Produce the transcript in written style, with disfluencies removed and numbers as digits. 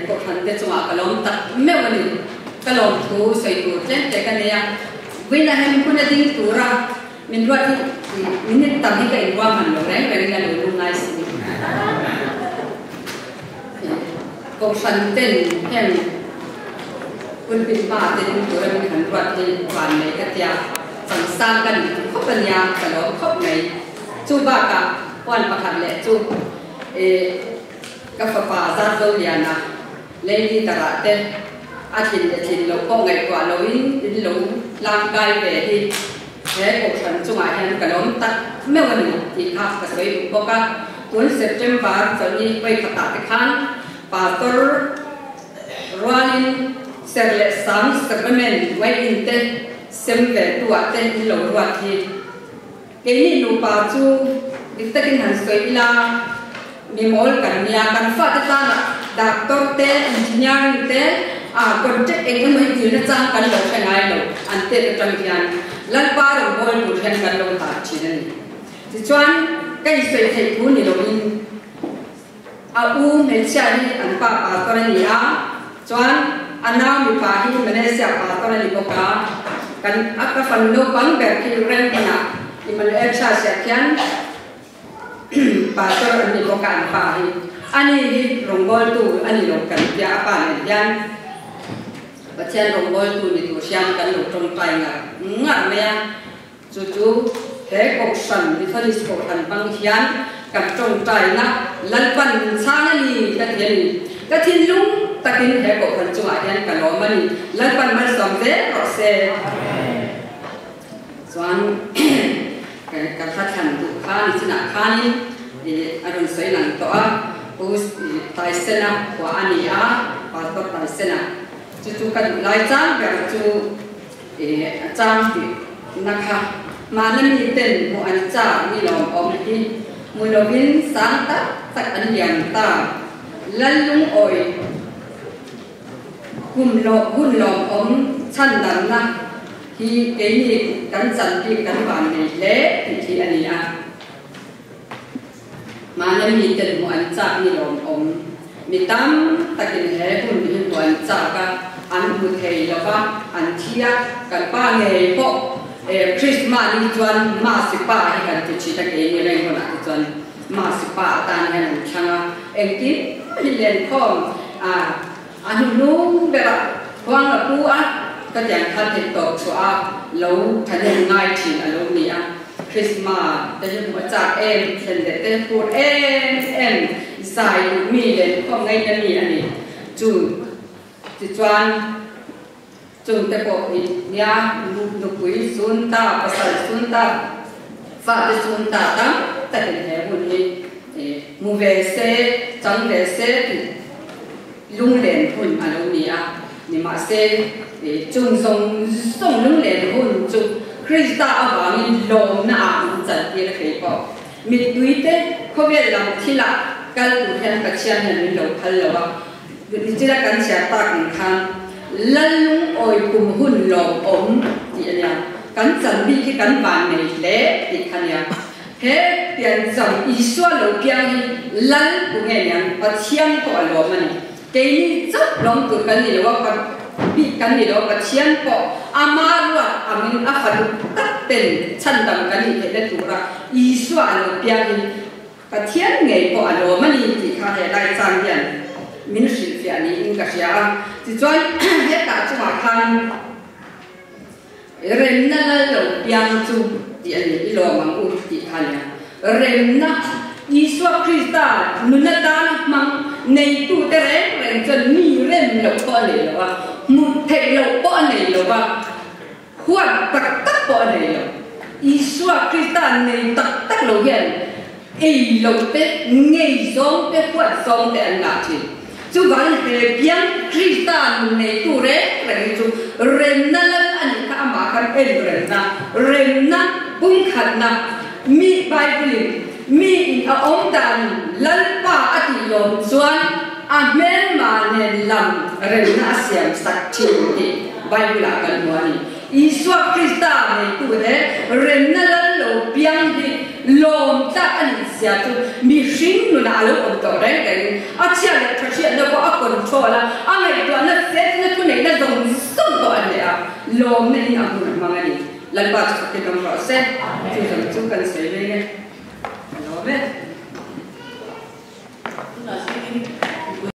Kohhran te chungah ka lawm tak meuh a ni. Ka lawm thu sawi tur tlem te ka nei a. Vawiin ah hian hun a ding tura min ruat hi minute tam hi ka inruah hman lo reng rengin a lo lung ngai si. Kohhran ten heng pulpit hma te ding tura min han ruat hi van nei ka tia changsang ka ni khawp a nia ka lawm khawp mai. Chu bakah huan pakhat leh chu Ka fapa Zarzo Liana lei leader ah te a tlin leh tlin loh pawh ngaihtuah loin in lo tlang kai ve hi he kohhran chungah hian ka lawm tak meuh a ni tih kha ka sawi duh bawk a. Tun September chawlhni vawikhatah te khan Pastor rualin ser leh sang sacrament vawiin te sem ve tu ah te in lo ruat hi. Keini nupa chu dik takin han sawi ila, mi mawl kan nia, kan fate tana doctor te, engineering te, ah contract eng emaw hi dilna chang kan lo hre ngai lo, an tet atang hian Lalpa rawngbâwl tur hian kan lo hlan thin a ni. Tichuan, ka insawi theih thu ni loin a u hmeichhia hi an pa pastor a ni a, chuan a nau mipa hi Malaysia pastor a ni bawk a, kan a ka fanu naupang ber khi Remhmunah Emmanuel Church ah khian pastor an ni bawk a an pa hi. Ani hi rawngbawltu a ni lo kan tia a pa nen hian Pathian rawngbawltu ni tur hian kan lo tawngtai ngar ngar mai a. Chu chu he Kohhran, Methodist Kohhran hmang hian kan tawngtaina Lalpan min chhang a ni ka ti a ni. Ka thinlung takin he Kohhran chungah hian ka lawm a ni. Lalpan malsawm zel rawh se. Chuan ka hla thlan duh kha ni chinah khanin a rawn sawi lang tawh a, Pu Taisena khua a ni a, Pastor Taisena. Chu chu ka duh lai chang ber chu A chang tih na kha mahna mi ten hmuh an chak ni lawm awm hi hmu lovin sang tak tak an lian ta. Lal lungawi kum lawm hun lawm awm chhan danna hi keini kan chan bik kan van nei hle tih hi a ni a. Mahna mi ten hmuh an chak ni lawm awm. Mi tam takin he hun hi hmuh an chak a, an hmu thei lo va, an thi a, kan pa ngei pawh Christmas ni chuan Masi pa hi kan ti thin a, keini reng hunah te chuan Masi pa atan hian an thlang a, engkim hi lenkhawm a a hnuhnung berah khuang a pu a, ka tiang khan theih tawp chhuah a lo thahnem ngai thin a lo ni a. Christmas te hi hmuh a chak em, thlen leh te phur em em, zai duh mi leh lukhawm ngaina mi a ni. Chu tichuan chung te pawh hi nia nupui sun ta, pasal sun ta, fate sun ta tam takin he hun hi hmu ve se, chang ve se tih lunglen hun a lo ni a. Nimahse, chung zawng zawng lunglen hun chu Krista avangin lawmna ah min chantir a kei pawh. Mittui te khawvel lam thilah kal tur hian Pathian hian min lo phal lo a, nichina kan chhiar tak ang khan Lal lungawi kum hun lawmawm tih a nia, kan chan bik hi kan van nei hle tih kha nia. He piancham Isua lo piang hi Lal ku nge niang Pathian pawh a lawm a ni. Keini chauh lawm tur kan ni lo a, pa bik kan ni lo a, Pathian pawh ama ruat angin a fanu tak ten chhandam kan nih theihna tura Isua a lo piangin Pathian ngei pawh a lawm a ni tih kha he lai chang hian min hrilhfiah niin ka hria a. Tichuan hetah chungah khan Remna lal lo piang chu tih a ni, i lawm ang u tih kha nia. Remna, Isua Krista nun atana hmang neitute reng reng chuan mi rem loh pawh a nei lo a, hmuh theih loh pawh a nei lo va, huat tak tak pawh a nei lo. Isua Krista nei tak tak lo hian ei loh te, ngei zawng te, huat zawng te an ngah thin. Chuvang he piang Krista nun neitu reng reng hi chu remna lal a nih kha amah khan en remna, remna pumkhatna, mi Bible-in mi in a awm danin Lalpa a tih lawm chuan a hmelma nen lam remna a siam sak thin tih Bible-ah kan hmu a ni. Isua Krista neitu he remna lal lo piang hi. Lawm tlak a nih zia chu mihring nunah a lo awm tawh reng rengin a chhia leh tha hriatna pawh a control a, a ngaihtuahna setna thuneihna zawng zawng pawh a hneh a, lawmna in a hun a hmang a ni. Lalpa chu fakin awm rawh se. Chu zawng chu kan sawi veng e. Ka lawm e.